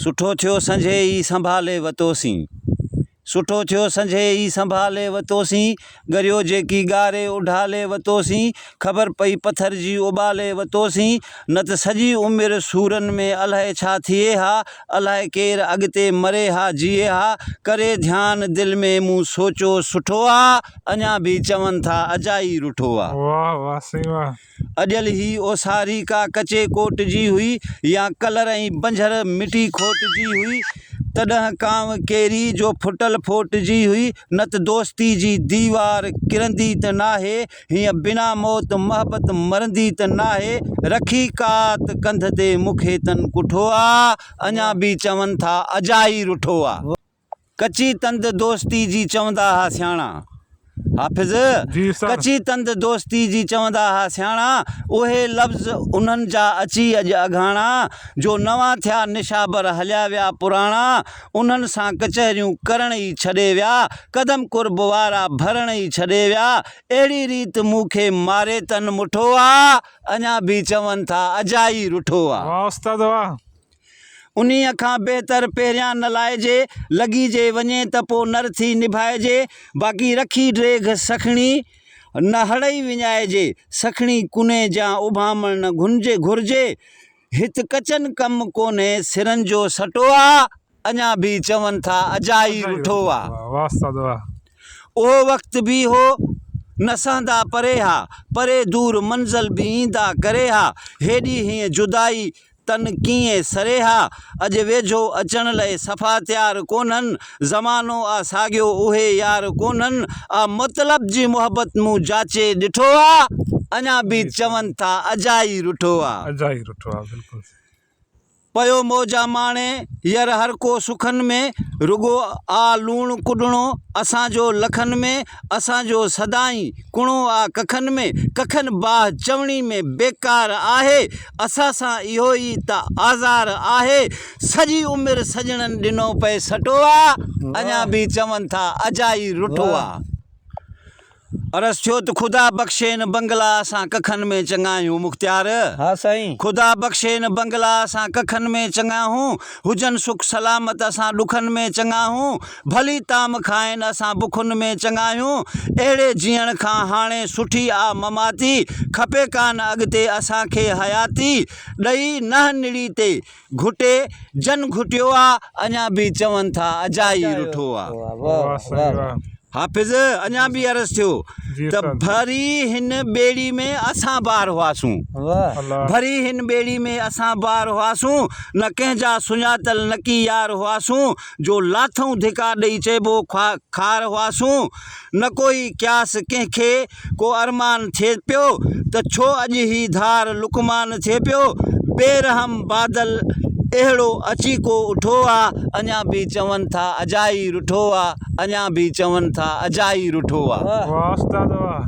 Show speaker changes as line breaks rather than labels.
سٺو ٿيو سنجهي ئي سنڀالي وتوسين. سٺو ٿيو سنجهي ئي سنڀالي وتوسين، ڳريو جيڪي ڳاري اڍالي وتوسين، خبر پئي پٿر جي اٻالي وتوسين، نه ته سڄي عمر سورن ۾ الائي ڇا ٿئي ها، الائي ڪير اڳتي مري ها جيئي ها، ڪري ڌيان دل ۾ مون سوچيو سٺو آ، اڃا به چون ٿا اجائي رٺو آ.
واھ واھ سائين واھ.
اڏيل هي اوساري ڪا ڪچي ڪوٽ جي هئي يا ڪلر ۽ بنجهر مٽي کوٽ جي هئي، تڏهن ڪانء ڪيري جو ڦٽل ڦوٽ جي هئي، نه ته دوستي جي ديوار ڪرندي ته ناهي، هيئن بنا موت محبت مرندي ته ناهي، رکي ڪات ڪنڌ تي مون کي تن ڪٺو آ، اڃا به چون ٿا اجائي رٺو آ. ڪچي تند دوستي جي چوندا ها سياڻا. حافظ! ڪچي تند دوستي جي چوندا ها سياڻا، اهي لفظ انهن جا اچي اڄ اگهاڻا، جو نوان ٿيا نشابر هليا ويا پراڻا، انهن سان ڪچهريون ڪرڻ ئي ڇڏي ويا، قدم قرب وارا ڀرڻ ئي ڇڏي ويا، اهڙي ريت مون کي ماري تن مٺو آ، اڃا به چون ٿا اجائي رٺو آ.
واھ استاد واھ.
انهيء کان بهتر پهريان نه لائجي، لڳي جي وڃي ته پوء نر ٿي نڀائجي، باقي رکي ڊيگهه سکڻي نه هڙئي وڃائجي، سکڻي ڪني جيان اڀامڻ نه گهرجي، هت ڪچن ڪم ڪونهي سرن جو سٽو آ. اڃا به چون ٿا اجائي رٺو آ. اهو وقت به هو نه سهندا پري ها، پري دور منزل به ايندا ڪري ها، هيڏي هيئن جدائي تن ڪيئن سري ها، اڄ ويجهو اچڻ لئه صفا تيار ڪونهن، زمانو آ ساڳيو اهي يار ڪونهن، آ مطلب جي محبت مون جاچي ڏٺو آ، اڃا به چون ٿا اجائي رٺو آ. پيو موجا ماڻي ير هر ڪو سکن ۾، رڳو آ لوڻ ڪڏڻو اسان جو لکن ۾، اسان جو سدائين ڪڻو آ ڪکن ۾، ڪکن باهه چوڻي ۾ بيڪار آهي، اسان سان اهو ئي ته آزار آهي، سڄي عمر سڄڻن ڏنو پئي سٽو آ، اڃا به چون ٿا اجائي رٺو آ. عرض ٿيو ته خدا بخشين بنگلا اسان ڪکن ۾ چڱا آهيون مختيار.
ها سائين.
خدا بخشين بنگلا اسان ڪکن ۾ چڱا هون هجن سک سلامت اسان ڏکن ۾ چڱا هون ڀلي طعام کائين اسان بکن ۾ چڱا آهيون اهڙي جيئڻ کان هاڻي سٺي آ مماتي کپي ڪانه اڳتي اسان کي حياتي ڏئي ننهن نڙي تي گهٽي جن گهٽيو آ اڃا به چون ٿا اجائي رٺو آ. حافظ اڃا به عرض ٿيو ته ڀري هن ٻيڙي ۾ اسان بار هئاسون ڀري هن ٻيڙي ۾ اسان بار هئاسون نه ڪنهن جا سڃاتل نڪي يار هئاسون جو لاٿئون ڌڪا ڏئي چئبو خار هئاسون نه ڪوئي قياس ڪنهن کي ڪو ارمان ٿئي پيو ته ڇو اڄ هي ڌار لقمان ٿئي پيو بي رحم بادل اهڙو اچي ڪو اٺو آ اڃا به چون ٿا اجائي رٺو آ اڃا به چون ٿا اجائي رٺو آ.
واھ استاد واھ.